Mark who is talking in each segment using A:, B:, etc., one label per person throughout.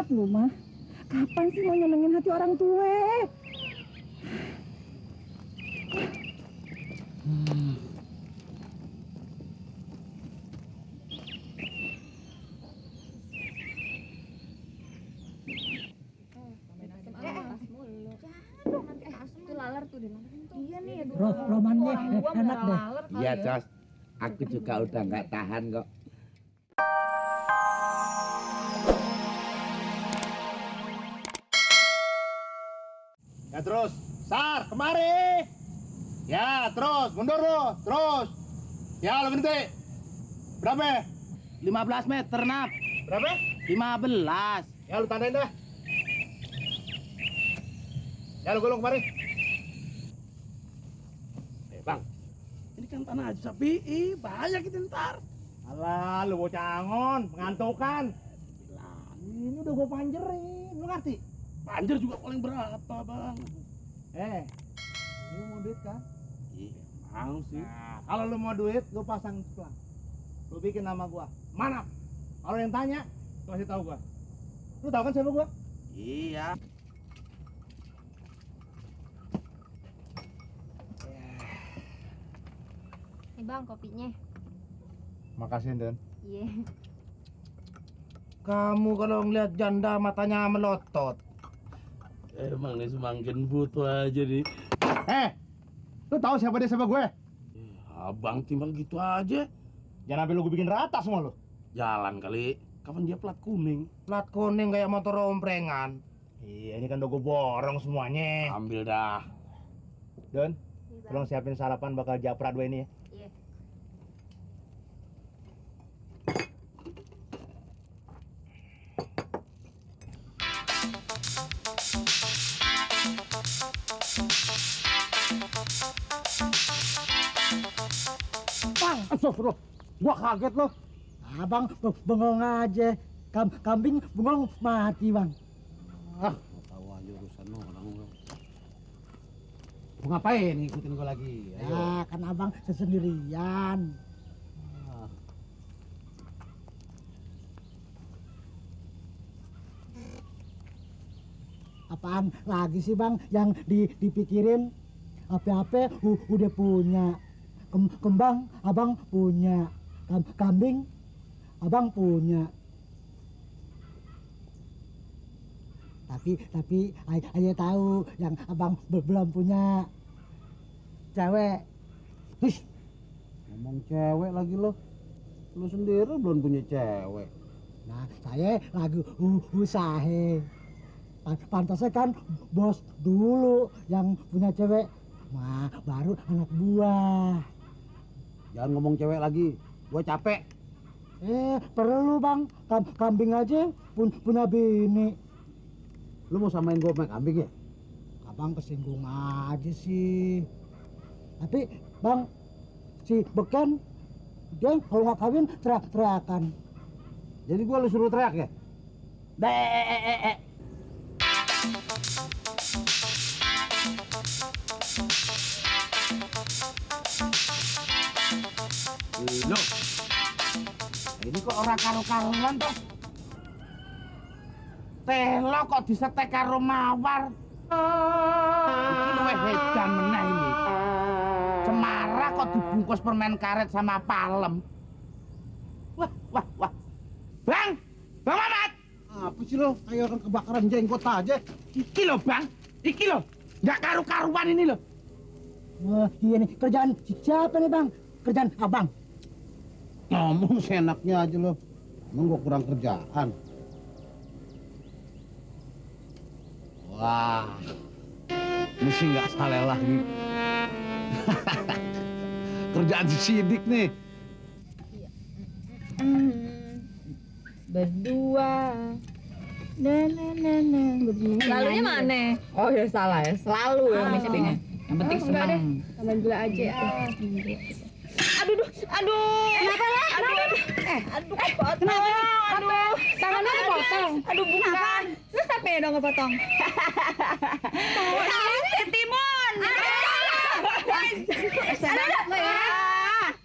A: banget lu mah. Kapan sih mau nyenengin hati orang tua?
B: Romannya enak deh.
C: Iya, Cos. Aku juga udah nggak tahan kok.
D: Ya terus, Sar, kemari. Ya terus, mundur lo, terus. Ya lo berhenti. Berapa?
C: 15 meter, Nap.
D: Berapa?
C: 15.
D: Ya lu tandain dah. Ya lu gulung kemari.
C: Bang, ini kan tanah Haji Sapi'i, bahaya kita ntar.
D: Alah, lu bocah angon, mengantukan. Ini udah gua panjerin, lu ngerti?
C: Panjer juga paling berapa, Bang?
D: Lu mau duit kan?
C: Iya, mau sih.
D: Nah, kalau lu mau duit, lu pasang pelang. Lu bikin nama gua. Mana? Kalau yang tanya, lu kasih tahu gua. Lu tahu kan siapa gua?
C: Iya.
E: Nih bang, kopinya.
D: Makasih, Den.
E: Iya.
C: Kamu kalau ngeliat janda matanya melotot. Emang nih semakin butuh aja nih.
D: Lu tahu siapa dia siapa gue?
C: Abang timbang gitu aja.
D: Jangan sampai lu gue bikin rata semua lu.
C: Jalan kali. Kapan dia plat kuning?
B: Plat kuning kayak motor omprengan.
D: Iya, ini kan udah gue borong semuanya.
C: Ambil dah.
D: Don, tolong siapin sarapan bakal japra dua ini ya.
E: Iya.
B: Bang, astagfirullah. Gua kaget loh. Abang bengong aja. Kambing bengong mati, Bang.
C: Tahu aja urusan orang. Mau ngapain ngikutin gua lagi? Ayo.
B: Ya, kan abang sesendirian. Apaan lagi sih, Bang, yang dipikirin? Apa-apa udah punya. Kembang abang punya. Kambing abang punya. Tapi aja tahu yang abang belum punya cewek.
C: Hush. Ngomong cewek lagi lo. Lu sendiri belum punya cewek.
B: Nah, saya lagi usaha. Pantasnya kan bos dulu yang punya cewek. Wah, baru anak buah.
C: Jangan ngomong cewek lagi. Gua capek.
B: Perlu, Bang. Kambing aja punya bini.
C: Lu mau samain gua sama kambing ya?
B: Abang kesinggung aja sih. Tapi, Bang, si Beken, dia kalau nggak kawin teriak-teriakan.
C: Jadi gua lu suruh teriak ya? Loh, ini kok orang karo-karuan toh? Telo kok disetek karo mawar? Iki luwih edan meneh ini. Cemara kok dibungkus permen karet sama palem. Wah. Bang Mamat!
B: Apa sih lo? Kayak orang kebakaran jenggot aja.
C: Iki loh Bang, iki loh. Nggak karu-karuan ini loh.
B: Wah, iya nih. Kerjaan siapa nih, Bang? Kerjaan abang.
C: Ngomong seenaknya aja loh. Emang gua kurang kerjaan. Wah, ini sih nggak salah lagi. Kerjaan si Sidik nih.
E: Berdua. Lalunya mana?
F: Oh ya salah ya, selalu ya mestinya. Yang penting senang.
E: Tambah gula aja. Aduh. Kenapa lah? Aduh, kepotong. Aduh, tangannya kepotong. Aduh, bukan. Lu siapa ya dong kepotong? Saya Timun. Senang lo ya.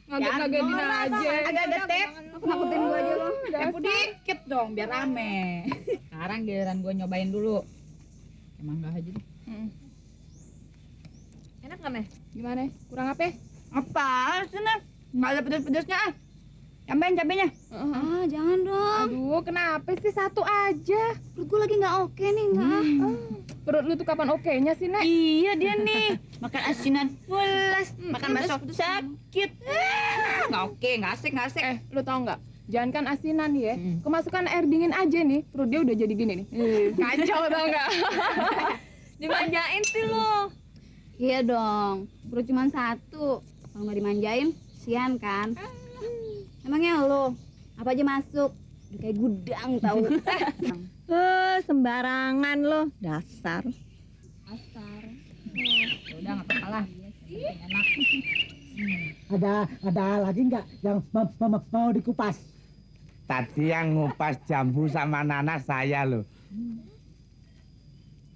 F: Ngaget-ngagetin aja.
E: Agak detek. Nakutin gua aja lo.
F: Tempo dikit dong biar rame. Sekarang giliran gue nyobain dulu. Emang enggak aja deh.
E: Enak nggak, Meh? Gimana? Kurang apa?
F: Apaan sih, Nek? Nggak ada pedes-pedesnya ah. Tambahin cabenya.
E: Ah, jangan dong. Aduh, kenapa sih satu aja? Perut gue lagi nggak oke nih, nggak. Perut lu tuh kapan okenya sih, Nek?
F: Iya dia nih. Makan asinan pulas, makan bakso sakit. Nggak oke, nggak asik, nggak asik.
E: Lu tau nggak? Jangan kan asinan ya, kemasukan air dingin aja nih, perut dia udah jadi gini nih. Kacau tau nggak? Dimanjain sih lo.
G: Iya dong, perut cuma satu. Kalau nggak dimanjain, sian kan? Emangnya lo apa aja masuk? Udah kayak gudang tahu.
E: Sembarangan lo, dasar.
F: Udah nggak apa-apa lah. Enak.
B: Ada lagi nggak yang mau dikupas?
C: Tadi yang ngupas jambu sama nanas saya loh.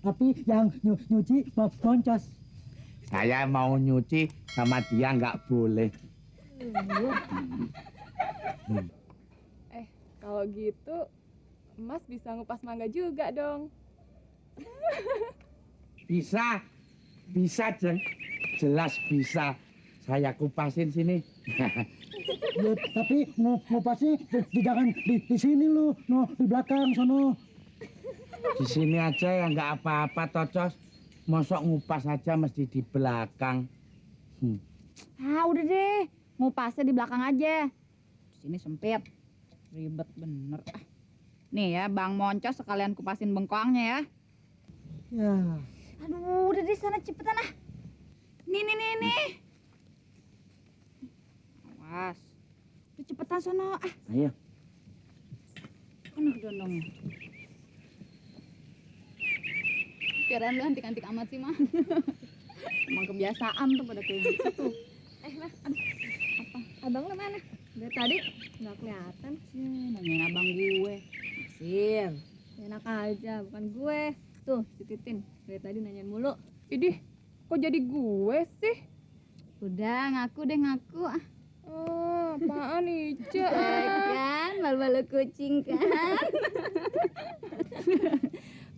B: Tapi yang nyuci moncos.
C: Saya mau nyuci sama dia nggak boleh.
E: Kalau gitu, Mas bisa ngupas mangga juga dong.
C: Bisa, Jeng. Jelas bisa. Saya kupasin sini.
B: Ya, tapi ngupasnya jangan di sini lu, no di belakang sono.
C: Di sini aja ya nggak apa-apa, Tocos. Mosok ngupas aja mesti di belakang.
G: Ah udah deh, ngupasnya di belakang aja.
F: Di sini sempit. Ribet bener. Nih ya, Bang Moncos sekalian kupasin bengkoangnya ya.
B: Ya.
G: Aduh, udah deh sana cepetan ah. Nih.
F: Awas.
G: Udah cepetan sono ah.
C: Ayo.
G: Mana gedondongnya? Kirain lu antik-antik amat sih, mah. Emang kebiasaan tuh pada kayak gitu tuh.
E: Mas, aduh, apa? Abang lu mana? Dari tadi nggak kelihatan.
G: Nanyain abang gue. Naksir.
E: Enak aja, bukan gue. Tuh, si Titin. Dari tadi nanyain mulu. Idih, kok jadi gue sih?
G: Udah, ngaku. Ah.
E: Oh, apaan Ica?
G: Kan, malu-malu kucing kan?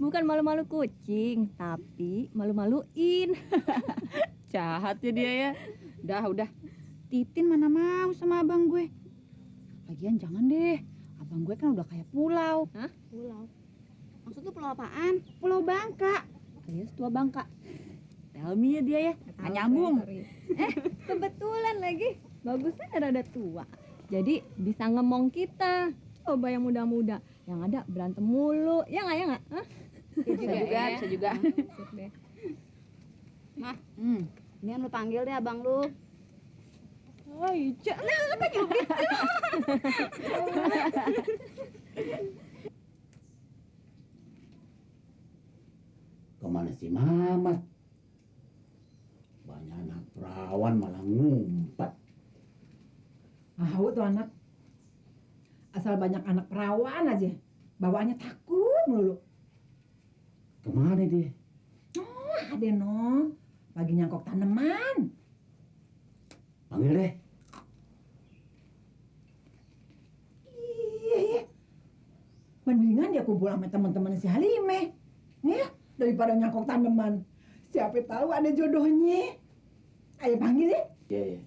E: Bukan malu-malu kucing, tapi malu-maluin.
F: Jahat ya dia ya.
G: Udah. Titin mana mau sama abang gue. Lagian jangan deh. Abang gue kan udah kayak pulau.
E: Hah?
G: Pulau? Maksud lu pulau apaan? Pulau Bangka. Alias tua Bangka. Tell me ya dia ya.
F: Ah, nyambung.
E: Kebetulan lagi. Bagusnya rada tua. Jadi bisa ngemong kita. Coba yang muda-muda. Yang ada berantem mulu. Ya nggak? Hah?
G: Bisa juga.
E: Sip deh.
G: Mah, ini lu panggil deh abang lu.
E: Oh, Ica.
H: Kemana si Mamat? Banyak anak perawan malah ngumpet.
I: Tahu tuh anak. Asal banyak anak perawan aja. Bawaannya takut melulu.
H: Kemana dia?
I: Oh, ada no. Lagi nyangkok tanaman.
H: Panggil deh.
I: Iya. Mendingan dia kumpul sama teman-teman si Halime. Ya, daripada nyangkok tanaman. Siapa tahu ada jodohnya. Ayo panggil ya.
H: Iya.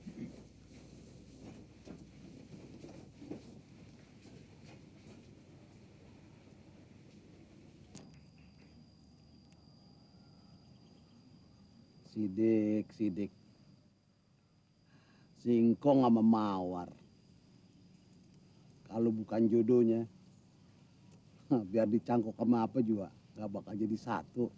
H: Sidik. Singkong sama mawar. Kalau bukan jodohnya, biar dicangkok sama apa juga, gak bakal jadi satu.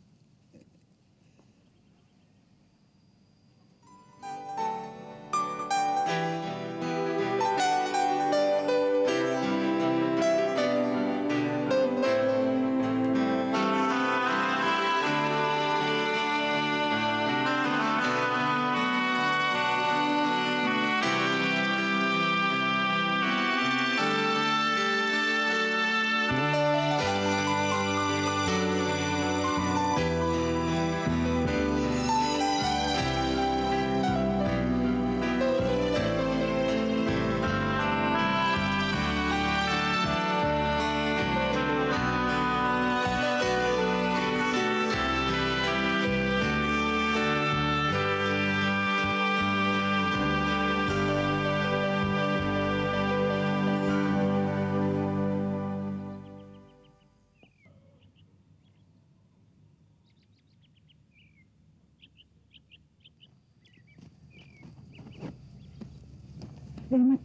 A: Mat,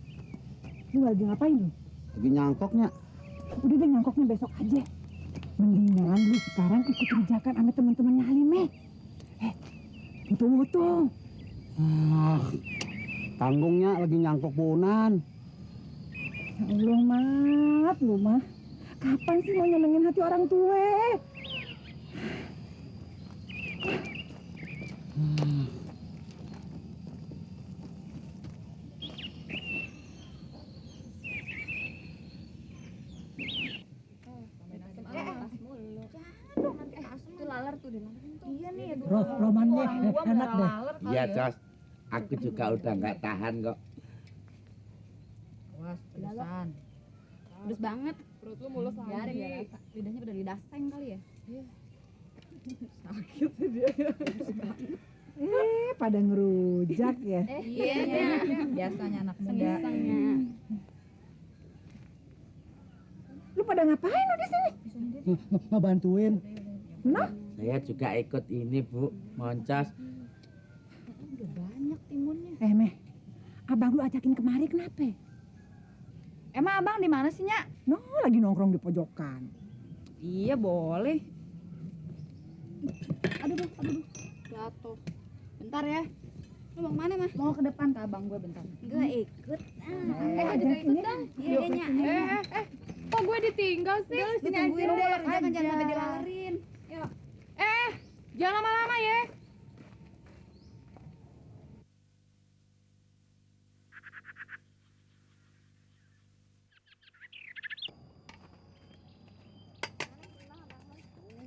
A: lu lagi ngapain lu?
H: Lagi nyangkoknya.
A: Udah deh nyangkoknya besok aja. Mendingan lu sekarang ikut kerjakan sama teman-temannya Halimeh. Untung-untung.
H: Tanggungnya lagi nyangkok punan.
A: Ya Allah, Mat, lu mah. Kapan sih mau nyenengin hati orang tua?
G: Itu laler tuh di mana tuh? Iya nih,
B: Romannya enak deh.
C: Iya, Cos. Aku juga udah nggak tahan kok.
F: Awas, pedesan.
G: Pedes banget.
E: Perut lu mulus lagi.
G: Garing ya rasa. Lidahnya pada didaseng kali ya.
E: Sakit sih dia.
A: Pada ngerujak ya.
F: Iya, biasanya anak muda.
G: Sengisangnya.
A: Lu pada ngapain lu di sini?
B: Ngebantuin.
A: Nah,
C: Saya juga ikut ini, Bu. Moncos.
G: Udah banyak timunnya.
A: Meh, abang lu ajakin kemari kenapa?
F: Emang abang di mana sih, Nyak?
A: No, lagi nongkrong di pojokan.
F: Iya, boleh.
G: Aduh. Jatuh. Bentar ya. Lu mau kemana, Mah?
F: Mau ke depan ke abang gue bentar.
G: Gue ikut.
E: Gue juga ikut dong.
G: Iya, Nya.
E: Kok gue ditinggal sih?
G: Ditungguin deh, jangan sampai dilalerin.
E: Jangan lama-lama ya.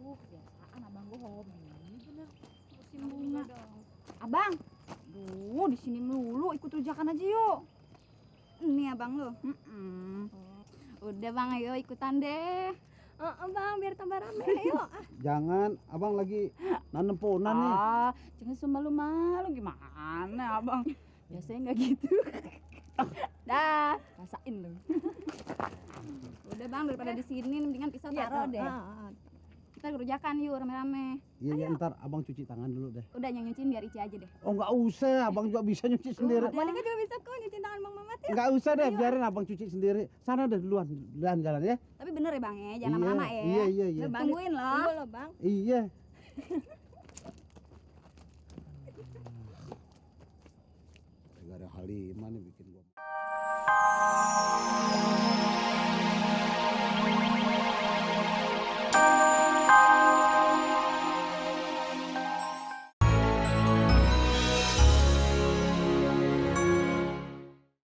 F: Biasaan abang gue hobi bener musim bunga. Abang, di sini melulu ikut rujakan aja yuk.
G: Ini abang lu. Udah bang, ayo ikutan deh.
E: Bang, biar tambah rame. Ayo.
H: Jangan, abang lagi nanem punan nih.
F: Jangan semalu-malu gimana abang? Biasanya nggak gitu.
G: Dah, rasain lu. Udah bang, daripada di sini mendingan pisau taruh deh. Kita gerujakan yuk rame-rame.
H: Iya, ntar abang cuci tangan dulu deh.
G: Udah yang nyuciin biar Ici aja deh.
H: Oh, nggak usah, abang juga bisa nyuci sendiri.
G: Monika juga bisa kok nyuciin tangan Bang Mamat ya.
H: Nggak usah deh, biarin abang cuci sendiri. Sana deh duluan, jalan ya.
G: Tapi bener ya bang ya, jangan
H: Iya,
G: lama-lama ya.
H: Iya.
G: Tungguin loh.
E: Tunggu loh, Bang.
H: Iya. Gara-gara Halimah nih bikin